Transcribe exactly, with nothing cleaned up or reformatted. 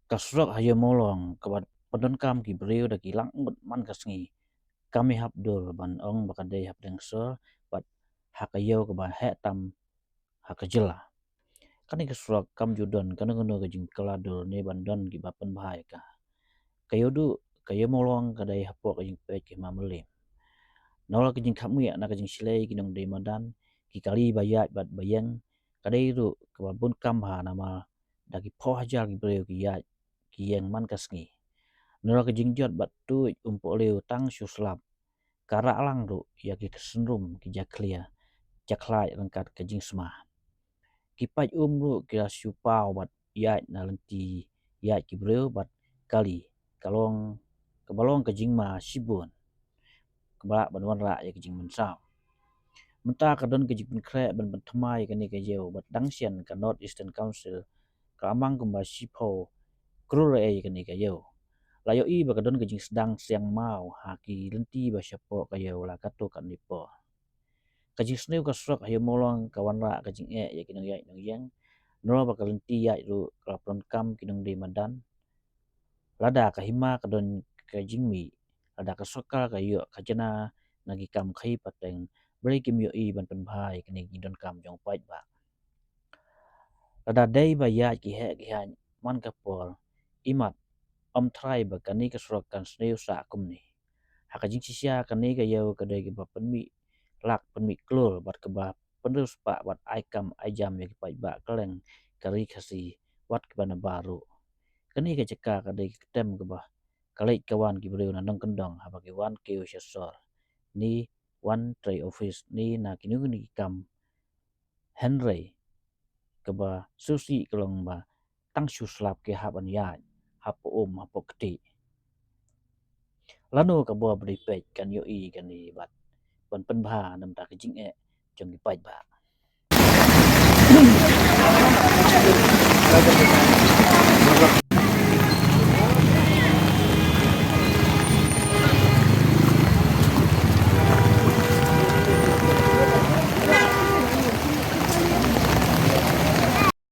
Ka surok ha Ïew Mawlong kaba pyndonkam ki briew da ki lang ngut man ka sngi, kam ïahap dur ban ong ba ka dei hapdeng sor bad ha ka ïew kaba heh tam ha ka jylla. Kane ka surok kam ju don kano kano ka jingkylla dur ne ban don kiba pynbha ïa ka. Ka ïoh duh ka Ïew Mawlong ka dei hapoh ka jingpeit ka Hima Mylliem. Nalor ka jingkhapngiah na ka jingshlei ki nongdie madan, ki kali ba ïaid bad ba ïeng, ka dei ruh kaba bun kam bha namar da ki phew hajar ki briew ki ïaid ki ïeng man ka sngi. Nalor ka jingjot bad tuid um pohliew tang shu slap, ka rah lang ruh ïa ki ka synrum ki jakhlia jakhlait ryngkat ka jingsma. Ki pait um ruh ki la shu paw bad ïaid na lynti ïaid ki briew bad kali, ka long kaba long ka jingma shibun kaba lah ban wanrah ïa ka jingmynsaw. Mynta ka don ka jingpynkhreh ban pynthymmai ïa kane ka ïew bad dang shen ka North Eastern Council ka la mang kumba shiphew klur ïa kane ka ïew. La ïohi ba ka don ka jingsdang siang maw ha ki lynti ba shapoh ka ïew la katto katne por. Ka jingsniew ka surok ha Ïew Mawlong ka wanrah ka jingeh ïa ki nongïaid nongïeng, nalor ba ka lynti ïaid ruh ka la pyndonkam ki nongdie madan. Lada ka hima ka don ka jingmih, lada ka sorkar ka ïoh khajna na ki kam khaïi pateng, balei kim ïohi ban pynbha ïa kine ki jingdonkam jong u paidbah. Lada dei ba ïaid ki heh ki haiñ man ka por, imat ym tharai ba kane ka surok kan sniew sah kumne. Ha ka jingshisha kane ka ïew ka dei kaba pynmih lak pynmih klur bad kaba pynriew spah bad ai kam ai jam ïa ki paidbah kylleng ka ri Khasi wat kiba nabar ruh. Kane ka jaka ka dei ka ktem kaba ka leit ka wan ki briew na nongkyndong haba ki wan kiew sha sor ne wan trei office ne na kino kino ki kam. Hynrei kaba sngewsih ka long ba tang shu slap ki hap ban ïaid hapoh um hapoh kti. Lano ka bor ba dei peit kan ïohi kane bad ban pynbha na bynta ka jingeh jong ki paidbah.